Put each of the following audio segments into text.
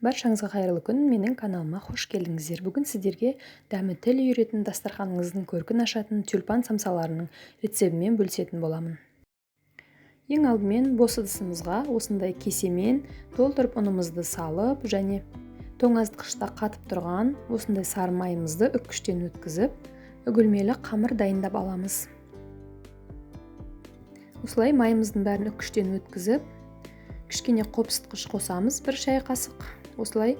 Баршаңызға қайырлы күн, менің каналыма қош келдіңіздер. Бүгін сіздерге дәмі тіл үйіретін, дастарханыңыздың көркін ашатын тюльпан самсаларының рецебімен бөлісетін боламын. Ең алдымен бос ыдысымызға осындай кесемен толтырып ұнымызды салып, және тоңазытқышта қатып тұрған осындай сары майымызды үккіштен өткізіп, үгілмелі қамыр дайындап аламыз. Осылай майымыздың бәрін үккіштен өткізіп, кішкене қопсытқыш қосамыз, бір шай қасық. Осылай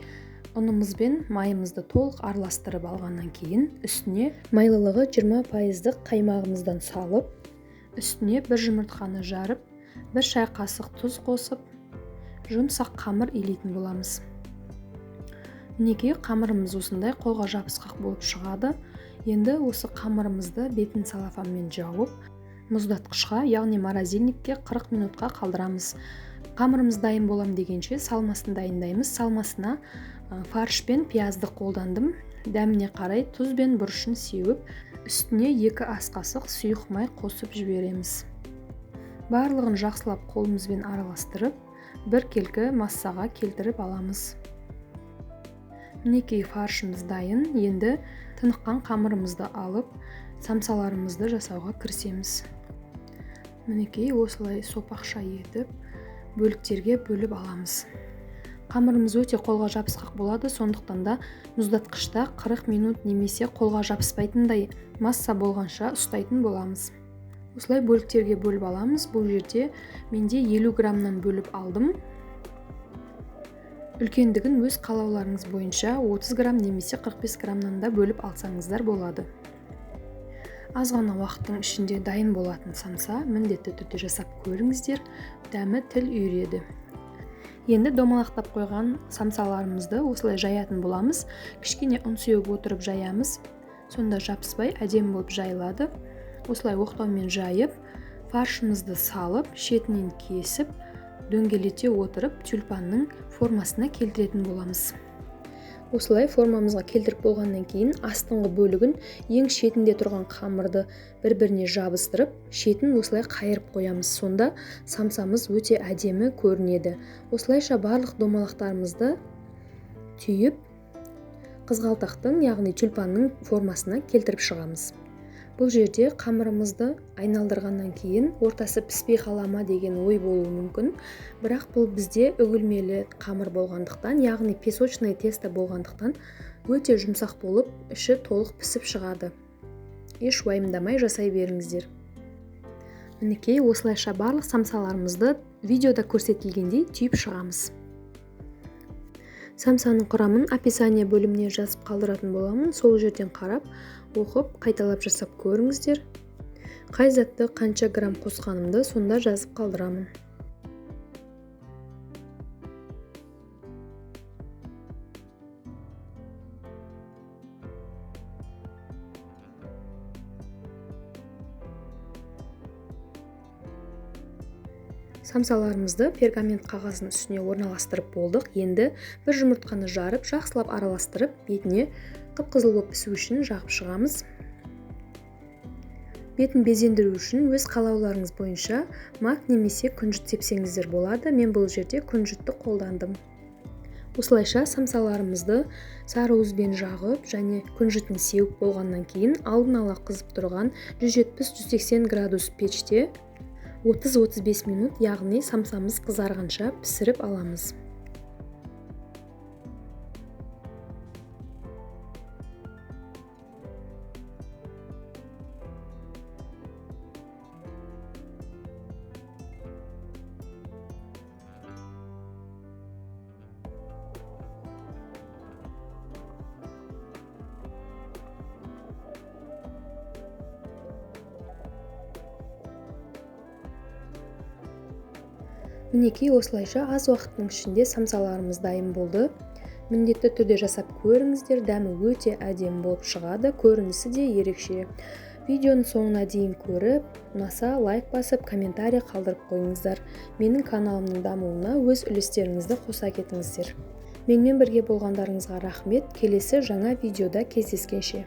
ұнымыз бен майымызды толық араластырып алғаннан кейін үстіне майлылығы 20%-дық қаймағымыздан салып, үстіне бір жұмыртқаны жарып, бір шай қасық тұз қосып, жұмсақ қамыр илейтін боламыз. Мінекей, қамырымыз осындай қолға жабысқақ болып шығады. Енді осы қамырымызды бетін целлофанмен жауып, мұздатқышқа, яғни морозильникке 40 минутқа қалдырамыз. Қамырымыз дайын болам дегенше салмасын дайындаймыз. Салмасына фарш пен пиязды қолдандым. Дәміне қарай тұз бен бұрышын сеуіп, үстіне 2 ас қасық сұйық май қосып жібереміз. Барлығын жақсылап қолымызбен араластырып, біркелкі массаға келтіріп аламыз. Мінекей, фаршымыз дайын. Енді тыныққан қамырымызды алып, самсаларымызды жасауға кірісеміз. Мінекей, осылай сопақша етіп бөліктерге бөліп аламыз. Қамырымыз өте қолға жабысқақ болады, сондықтан да мұздатқышта 40 минут немесе қолға жабыспайтындай масса болғанша ұстайтын боламыз. Осылай бөліктерге бөліп аламыз. Бұл жерде менде 50 граммнан бөліп алдым. Үлкендігін өз қалауларыңыз бойынша 30 грамм немесе 45 граммнан да бөліп алсаңыздар болады. Аз ғана уақыттың ішінде дайын болатын самса міндетті түрде жасап көріңіздер, дәмі тіл үйіреді. Енді домалақтап қойған самсаларымызды осылай жаятын боламыз. Кішкене ұн сеуіп отырып жаямыз, сонда жабыспай әдемі болып жайылады. Осылай оқтаумен жайып, фаршымызды салып, шетінен кесіп, дөңгелете отырып тюльпанның формасына келтіретін боламыз. Осылай формамызға келтіріп болғаннан кейін астыңғы бөлігін, ең шетінде тұрған қамырды бір-біріне жабыстырып, шетін осылай қайырып қоямыз. Сонда самсамыз өте әдемі көрінеді. Осылайша барлық домалақтарымызды түйіп, қызғалдақтың, яғни тюльпанның формасына келтіріп шығамыз. Бұл жерде қамырымызды айналдырғаннан кейін ортасы піспей қала ма деген ой болуы мүмкін. Бірақ бұл бізде үгілмелі қамыр болғандықтан, яғни песочное тесто болғандықтан өте жұмсақ болып, іші толық пісіп шығады. Еш уайымдамай жасай беріңіздер. Мінекей, осылайша барлық самсаларымызды видеода көрсетілгендей түйіп шығамыз. Самсаның құрамын описание бөліміне жазып қалдыратын боламын. Сол жерден қарап, оқып, қайталап жасап көріңіздер. Қай затты қанша грамм қосқанымды сонда жазып қалдырамын. Самсаларымызды пергамент қағазының үстіне орналастырып болдық. Енді бір жұмыртқаны жарып, жақсылап араластырып, бетіне қып-қызыл болып пісу үшін жағып шығамыз. Бетін безендіру үшін өз қалауларыңыз бойынша мак немесе күнжіт сепсеңіздер болады. Мен бұл жерде күнжітті қолдандым. Осылайша самсаларымызды сары уызбен жағып және күнжітін сеуіп болғаннан кейін алдын ала қызып тұрған 170-180 градус пеште 30-35 минут, яғни самсамыз қызарғанша пісіріп аламыз. Мінекей, осылайша аз уақыттың ішінде самсаларымыз дайын болды. Міндетті түрде жасап көріңіздер, дәмі өте әдемі болып шығады, көрінісі де ерекше. Видеоның соңына дейін көріп, ұнаса лайк басып, комментарий қалдырып қойыңыздар. Менің каналымның дамуына өз үлестеріңізді қоса кетіңіздер. Менімен бірге болғандарыңызға рахмет. Келесі жаңа видеода кездескенше.